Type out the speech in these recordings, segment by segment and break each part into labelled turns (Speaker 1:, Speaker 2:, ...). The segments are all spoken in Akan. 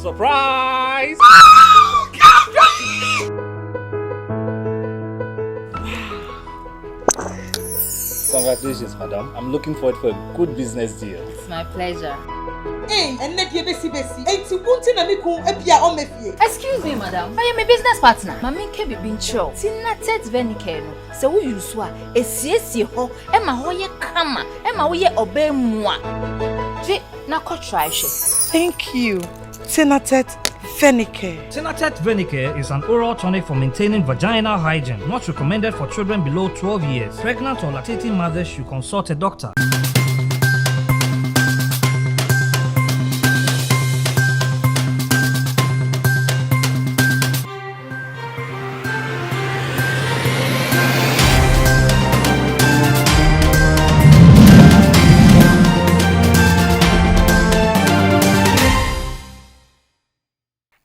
Speaker 1: Surprise! Congratulations, madam. I'm looking forward for a good business deal.
Speaker 2: It's my pleasure.
Speaker 3: Ei, ɛnnɛ deɛ bɛsi bɛsi. Enti wo nti na me kun ebia ɔmmɛ fie.
Speaker 2: Excuse me madam, ɔyɛ me business partner. Ma menka biribi nkyerɛ wo, Tinatet Venicare no, sɛ wo use a, ɛsiesie hɔ ma hɔ yɛ kama, ɛma woyɛ ɔbaa mua. Gye na kɔ try hwɛ.
Speaker 3: Thank you, Tinatet Venicare.
Speaker 4: Tinatet Venicare is an oral tonic for maintaining vaginal hygiene, not recommended for children below 12 years. Pregnant or lactating mothers should consult a doctor.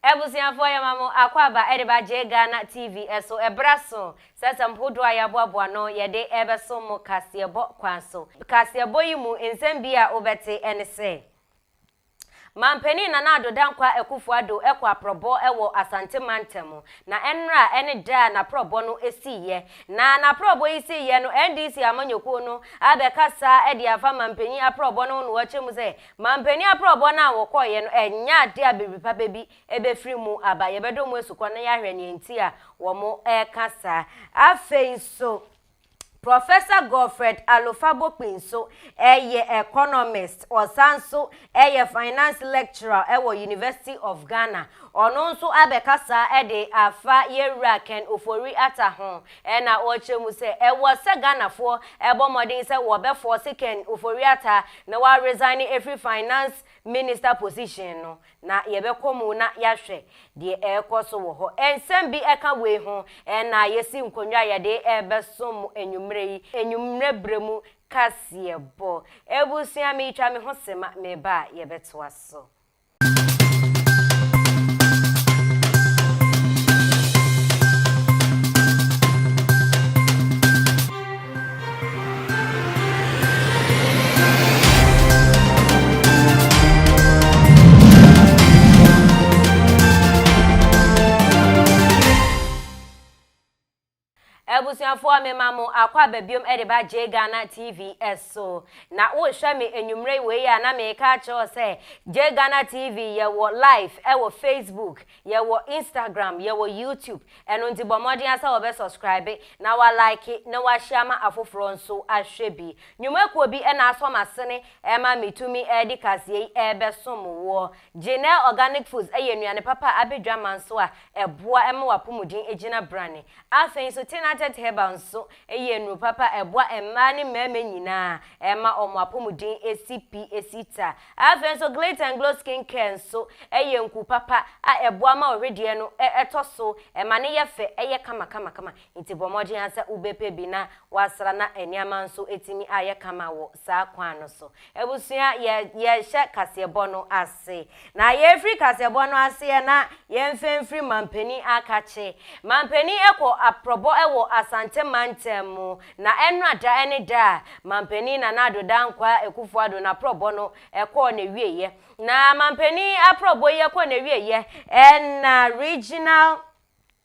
Speaker 5: Abusuafoɔ yɛma mo akwaaba de ba Jay Ghana TV so. Ɛberɛ aso sɛ nsɛm hodoɔ a yɛaboaboa ano yɛde rebɛsom mo kaseɛbɔ kwan so. Kaseɛbɔ yi mu nsɛm bi a wobɛte ne sɛ, Manpanin Nana Addo Dankwa Akufo Addo kɔ aprɔbɔ wɔ Asante mantam, na ɛnora ne da a n'aprɔbɔ no siiɛ. Na n'aprɔbɔ yi siiɛ no, NDC amanyɔkuo no abɛkasa de afa manpanin aprɔbɔ no ho na wɔakyerɛ mu sɛ Mampanin aprɔbɔ no a wɔkɔeɛ no, ɛnyɛ adeɛ a biribi papa bi bɛfiri mu aba. Yɛbɛdɔ mu asukɔ na yɛahwɛ deɛ nti a wɔreka saa. Afei nso, Professor Godfred Alufabokpi nso yɛ economist, ɔsan nso yɛ finance lecturer wɔ University of Ghana. Ɔno nso abɛkasa de afa yɛn wura Ken Ofori-Atta ho na ɔrekyerɛ mu sɛ ɛwɔ sɛ Ghanafoɔ bɔ mmɔden sɛ wɔbɛfɔɔse Ken Ofori-Atta na wa resign afiri finance minister position no na yɛbɛkɔ mu na yɛahwɛ deɛ ɛrekɔ so wɔ hɔ. Nsɛm bi ɛka wei ho na yɛsi nkonnwa a yɛde rebɛsom mo anwummerɛ yi, anwummerɛ berɛ mu kaseɛbɔ. Abusua meretwa me ho sema meba a yɛbɛtoa so. Abusuafoɔ me ma mo akɔ aba biom de ba Jay Ghana TV so. Na wo hwɛ me anwummerɛ wei a na me ka akyerɛ wo sɛ Jay Ghana TV yɛ wɔ live ɛwɔ Facebook, yɛ wɔ Instagram, yɛ wɔ YouTube. Ɛno nti bɔ mmɔden ara sɛ wɔbɛ subscribe na wa like na wa share ama afoforɔ nso ahwɛ bi. Nnwumakuo bi na asɔ m'asene ɛma me tumi de kaseɛ yi ɛrebɛsom woɔ. Genel Organic Foods yɛ nnuane papa a abɛ dwa man so a ɛboa ma w'apomuden gyina brane. Afei nso Tinatet Herbal nso yɛ nnuro papa a ɛboa mmaa ne mmarima nyinaa ɛma wɔn apomuden si pi si ta. Afei nso Glit and Glow Skin Care nso yɛ nku papa a ɛboa ma wo wedeɛ no tɔ so, ɛma no yɛ fɛ, ɛyɛ kamakamakama. Nti bɔ mmɔden ara sɛ wobɛpɛ bi na woasra na nneɛma nso atumi ayɛ kama wɔ saa kwan no so. Abusua, yɛ yɛhyɛ kaseɛbɔ no ase. Na yɛrefiri kaseɛbɔ no aseɛ na yɛmfa mfiri Mampanin Akakye. Mampanin kɔ aprɔbɔ wɔ Asante mantam mu. Na ɛnora da ne da a Mampanin Nana Addo Dankwa Akufo Addo n'aprɔbɔ no kɔɔ n'awieɛ. Na Mampanin aprɔbɔ yi kɔɔ n'awieɛ ɛna Regional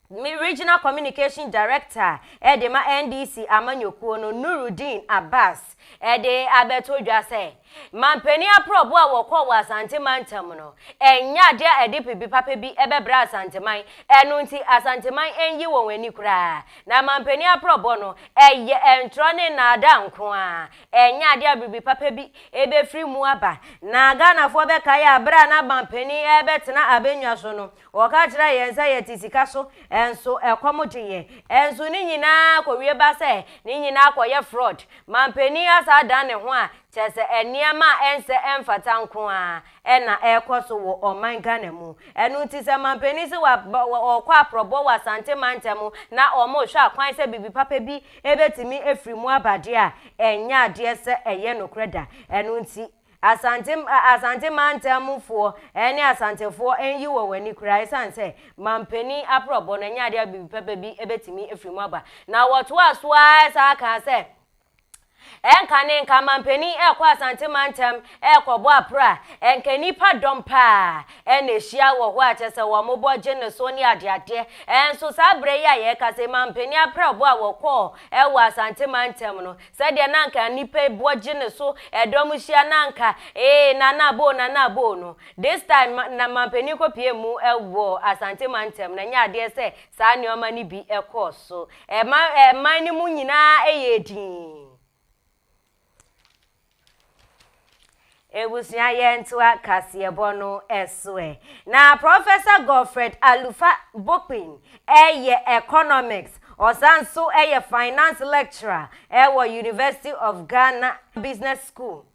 Speaker 5: Regional Communication Director de ma NDC amanyɔkuo no, Nurudeen Abbas de abɛto dwa sɛ, mampanin aprɔboɔ a wɔkɔɔ wɔ Asante mantam no, ɛnyɛ adeɛ a ɛde biribi papa bi bɛbrɛ Asanteman, ɛno nti Asanteman nyi wɔn ani koraa. Na mampanin aprɔboɔ no, ɛyɛ ntorɔ ne nnaadaa nko ara, ɛnyɛ adeɛ a biribi papa bi bɛfiri mu aba. Na Ghanafoɔ bɛkae a berɛ a na mampanin rebɛtena abɛnnwa so no, Wɔka kyerɛɛ yɛn sɛ yɛte sika so, nso ɛkɔm de yɛn. Nso ne nyinaa kɔwie ba sɛ ne nyinaa kɔyɛ fraud. Manpanin asan adan ne ho a, kyerɛ sɛ nneɛma a ɛnsɛ ɛmfata nko ara na ɛrekɔ so wɔ ɔman Ghana mu. Ɛno nti sɛ manpanin se ɔrekɔ aprɔbɔ wɔ Asante mantam na wɔrehwɛ akwan sɛ biribi papa bi bɛtumi afiri mu aba deɛ a, ɛnyɛ adeɛ sɛ ɛyɛ nokorɛ da. Ɛno nti Asante Asante mantam mu foɔ ne Asantefoɔ nyi wɔn ani koraa ɛsiane sɛ manpanin aprɔbɔ no ɛnyɛ adeɛ a biribi papa bi bɛtumi afiri mu aba. Na wɔtoaa so ara san kaa sɛ, Ɛnka ne nka mampanin ɛrekɔ Asante mantam ɛrekɔbɔ apra a, ɛnka nnipa dɔm paa ɛna ɛhyia wɔ hɔ a kyerɛ sɛ wɔn bɔ gye ne so ne adeadeɛ. Ɛnso saa berɛ yi a yɛrekasa yi, mampanin aprɛbɔ a wɔkɔɔ ɛwɔ Asante mantam no, sɛdeɛ na anka nnipa bɔ gye ne so, ɛdɔm hyia na anka ee Nana Aboo Nana Aboo no, this time na mampanin kɔpie mu ɛwɔ Asante mantam no, ɛnyɛ adeɛ sɛ saa nneɛma no bi kɔɔ so. Ɛma man no mu nyinaa yɛɛ dinn. Abusua yɛntoa kaseɛbɔ no so ɛ. Na Professor Godfred Alufa Bokpin yɛ Economics, ɔsan nso yɛ Finance Lecturer wɔ University of Ghana Business School.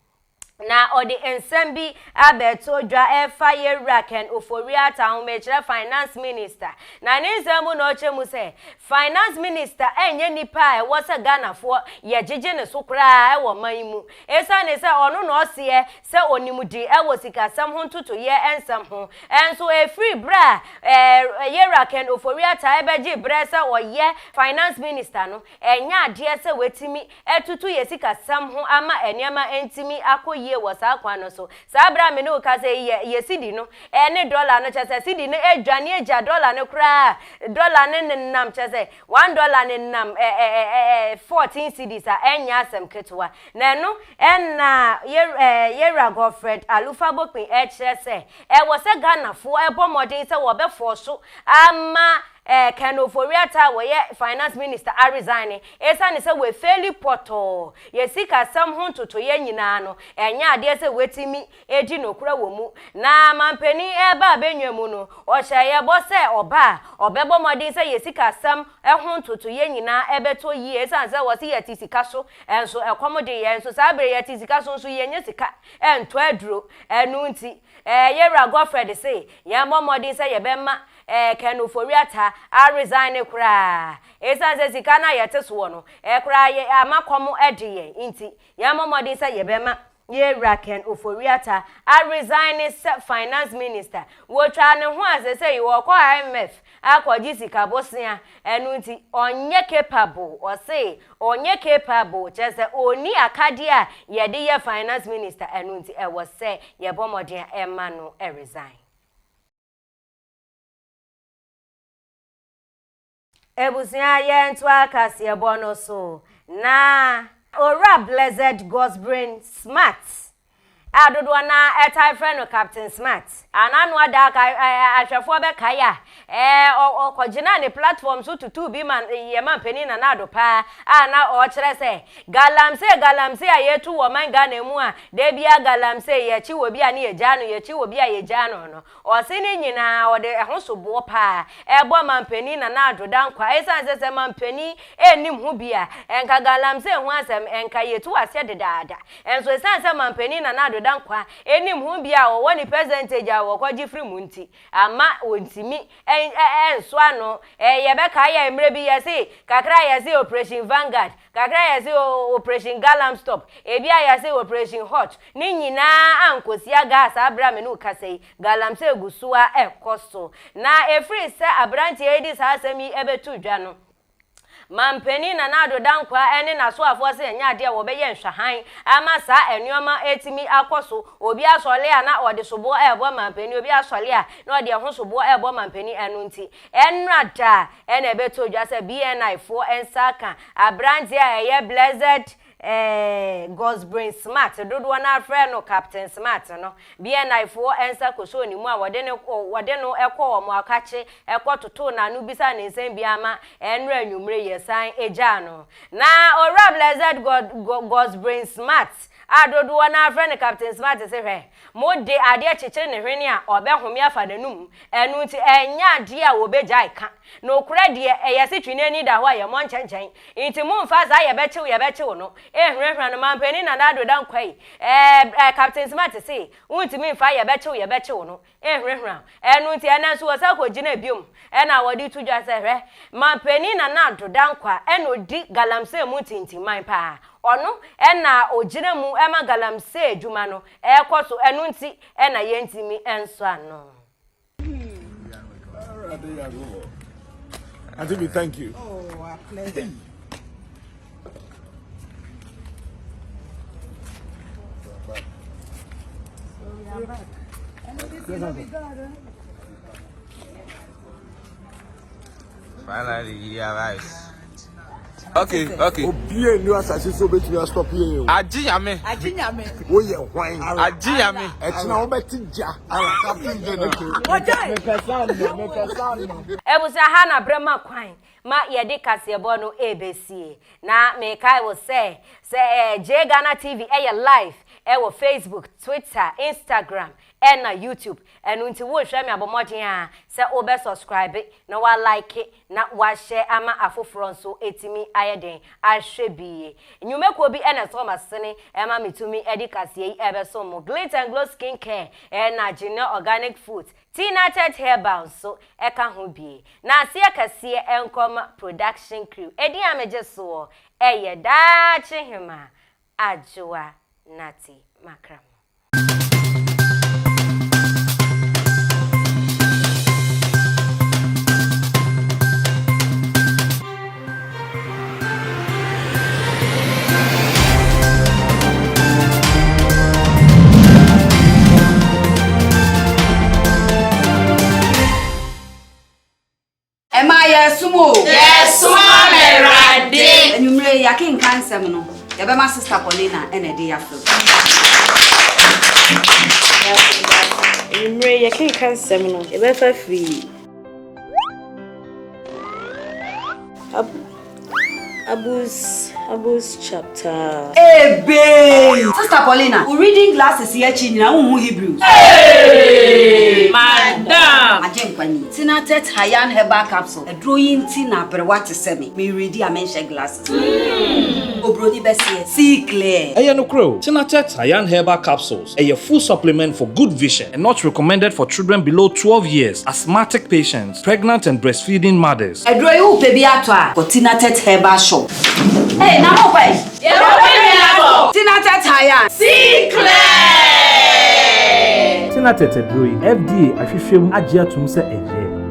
Speaker 5: Na ɔde nsɛm bi abɛto dwa ɛfa Yɛwura Ken Ofori-Atta ho, mekyerɛ Finance Minister. Na ne nsɛm mu na ɔkyerɛ mu sɛ, Finance Minister ɛnyɛ nipa a ɛwɔ sɛ Ghanafoɔ yɛgyegye ne so koraa ɛwɔ man yi mu. Esiane sɛ ɔno na ɔseɛ sɛ ɔnim de ɛwɔ sikasɛm ho ntotoeɛ nsɛm ho. Nso ɛfiri berɛ a Yɛwura Ken Ofori-Atta ɛbɛgyee berɛ sɛ ɔyɛ Finance Minister no, Ɛnyɛ adeɛ sɛ wɔatumi atutu yɛn sikasɛm ho ama nneɛma ntumi akɔ yie wɔ saa kwan no so. Saa berɛ a me ne wo kasa yi, yɛ yɛ cedi no ne dɔla no, kyerɛ sɛ cedi no adwane agya dɔla no koraa. Dɔla no nenam, kyerɛ sɛ one dɔla nenam ɛ ɛ ɛ ɛ 14 cedis a, ɛnyɛ asɛm ketewa. Na ɛno na yɛ ɛ Yɛwura Godfred Alufa Bokpin kyerɛ sɛ ɛwɔ sɛ Ghanafoɔ bɔ mmɔden sɛ wɔbɛfɔɔso ama Eh, Ken Ofori-Atta a wɔyɛ Finance Minister aresign esiane sɛ wafeeli pɔtɔɔ yɛ sikasɛm ho ntotoeɛ nyinaa no, ɛnyɛ adeɛ sɛ watumi adi nokorɛ wɔ mu. Na manpanin reba abɛnwa mu no, ɔhyɛɛ yɛ bɔ sɛ ɔba a, ɔbɛbɔ mmɔden sɛ yɛ sikasɛm ho ntotoeɛ nyinaa ɛbɛtɔ yie esiane sɛ wɔse yɛte sika so nso ɛkɔm de yɛn nso saa berɛ yi yɛte sika so nso yɛnnya sika ntɔ aduro. Ɛno nti, eh, Yɛwura Godfred se yɛmmɔ mmɔden sɛ yɛbɛma Eh Ken Ofori-Atta a resign no koraa esiane sɛ sika no a yɛte soɔ no eh koraa yɛ ama kɔm de yɛn nti yɛmmɔ mmɔden sɛ yɛbɛma yɛn wura Ken Ofori-Atta a resign sɛ finance minister. Wɔtwaa ne ho a sesei ɔkɔ IMF akɔgye sika bosea ɛno nti ɔnyɛ capable ɔse ɔnyɛ capable kyerɛ sɛ ɔnni akadeɛ a yɛde yɛ finance minister ɛno nti ɛwɔ sɛ yɛbɔ mmɔden a ɛma no resign. Abusua yɛntoa kaseɛbɔ no so na. Owura Blessed Gosbrin Smart a dodoɔ no ara taa frɛ no Captain Smart a n'ano ada aka ahwɛfoɔ bɛkae a ɔkɔgyinaa ne platform so tutuu bi ma yɛn mampanin Nana Addo paa a na ɔrekyerɛ sɛ Galamsey galamsey a yɛtu wɔ ɔman Ghana mu a da biara galamsey yɛkye wɔ bi a ne yɛgyaa no yɛkye wɔ bi a yɛgyaa no no Ɔse ne nyinaa ɔde ɛho soboɔ paa ɛbɔ manpanin Nana Addo Dankwa ɛsiane sɛ sɛ manpanin nnim ho bi a ɛnka galamsey ho asɛm ɛnka yɛtu aseɛ dedaada nso ɛsiane sɛ manpanin Nana Addo Dankwa nnim ho bi a ɔwɔ ne percentage a ɔkɔgye firi mu nti ama ɔntumi nso ano. Yɛbɛkae a mmerɛ bi yɛse kakra yɛse operation Vanguard Kakra yɛse oo operation galamstop, ebi a yɛse operation hot, ne nyinaa ankosi aga a saa bere a me ne wo kasa yi, galamsey gu so ara ɛkɔ so. Na ɛfiri sɛ aberanteɛ yi de saa asɛm yi bɛto dwa no, Manpanin Nana Addo Dankwa ne n'asoafoɔ se ɛnyɛ adeɛ a wɔbɛyɛ nhwɛhan ama saa nnoɔma atumi akɔ so. Obi asɔre a na ɔde soboɔ rebɔ manpanin, obi asɔre a na ɔde ɛho soboɔ rebɔ manpanin, ɛno nti ɛnnora da Ɛna ɛbɛtoo dwa sɛ BNI foɔ nsa aka aberanteɛ a ɛyɛ Blessed eh, Gosbrin Smart, dodoɔ no ara frɛ no Captain Smart no. BNI foɔ nsa kɔsɔɔ ne mu a wɔde no wɔde no kɔɔ wɔn akakye kɔ totoo n'ano bisaa ne nsɛm bi ama ɛnnora anwummere yɛsan gyaa no. Na Owura Blessed God Gosbrin Smart a dodoɔ no ara frɛ no Captain Smart se hwɛ, Mode adeɛ kyekyere ne hwene a, ɔbɛhome afa n'anom. Ɛno nti, ɛnyɛ adeɛ a wɔbɛgyae ka. Nokorɛ deɛ, ɛyɛ se twene ani da hɔ a, yɛmmɔ nkyɛnkyɛn. Nti mommfa saa yɛbɛkyew yɛbɛkyew no nhunahuna no. Mampanin Nana Addo Dankwa yi, ɛɛ, Captain Smart se, wontumi mfa yɛbɛkyew yɛbɛkyew no nhunahuna. Ɛno nti, ɛnnɛ nso wɔsan kɔgyina biom na wɔde to dwa sɛ, hwɛ, Mampanin Nana Addo Dankwa na ɔdi galamsey mu ntintimman paa. Ɔno na ɔgyina mu ma galamsey adwuma no rekɔ so, ɛno nti na yɛntumi nsɔ ano.
Speaker 6: Auntie, thank you.
Speaker 3: Oh, our pleasure.
Speaker 6: Finally, he arrives. Okay, okay.
Speaker 7: Obie nni asase so obetumi astop yɛn o.
Speaker 6: Agye nyame.
Speaker 3: Agye nyame.
Speaker 7: Woyɛ hwan?
Speaker 6: Agye nyame.
Speaker 7: Ɛkyena wobɛte gya. Captain Jennifer.
Speaker 3: Ɔgyae.
Speaker 5: Abusua ha na berɛ ma kwan ma yɛde kaseɛbɔ no rebesie. Na mekae wo sɛ, sɛ eh, Jay Ghana TV ɛyɛ live ɛwɔ Facebook, Twitter, Instagram ɛna YouTube. Ɛno nti worehwɛ me a bɔ mmɔden ara sɛ wobɛ subscribe na wa like na wa share ama afoforɔ nso atumi ayɛ den ahwɛ bi. Nnwumakuo bi na ɛsɔ m'asene ɛma metumi de kaseɛ yi ɛbɛsom mo. Glint and Glow Skin Care ɛna Gina Organic Foods, Tinatet Herbal nso ɛka ho bi. Na aseɛ kɛseɛ ɛnkɔma Production Crew. Edin a megye soɔ ɛyɛ Daakye Hema Adwoa Nartey Makramo.
Speaker 8: Ɛmaa yɛresom o.
Speaker 9: Yɛresom ama Awurade.
Speaker 8: Anwummere yi, yɛakenkan nsɛm no, yɛbɛma Sista Paulina na ɛde yɛafa mu.
Speaker 10: Anwummere yi, yɛkenkan nsɛm no, yɛbɛfa firi Ab Abus Abus chapter.
Speaker 8: Ebei! Sister Paulina, wo reading glasses yi akyi nyinaa wonhu Hebrews.
Speaker 9: Madam!
Speaker 8: Magye nkwa ni. Tinatet Hayan Herbal Capsule, aduro yi nti na aberewa te sɛ me, me readi a menhyɛ glasses. Obroni bɛseɛ, see clear.
Speaker 4: Ɛyɛ nokorɛ o, Tinatet Hayan Herbal Capsules ɛyɛ full supplement for good vision and not recommended for children below 12 years, asthmatic patients, pregnant and breastfeeding mothers.
Speaker 8: Aduro yi wopɛ bi atɔ a, kɔ Tinatet Herbal Shop. Hey, na mo kɔ yi?
Speaker 9: Yɛkɔ pɛ bi atɔ.
Speaker 8: Tinatet Hayan.
Speaker 9: See clear!
Speaker 4: Tinatet aduro yi, FDA ahwehwɛ mu agye atom sɛ ɛyɛ.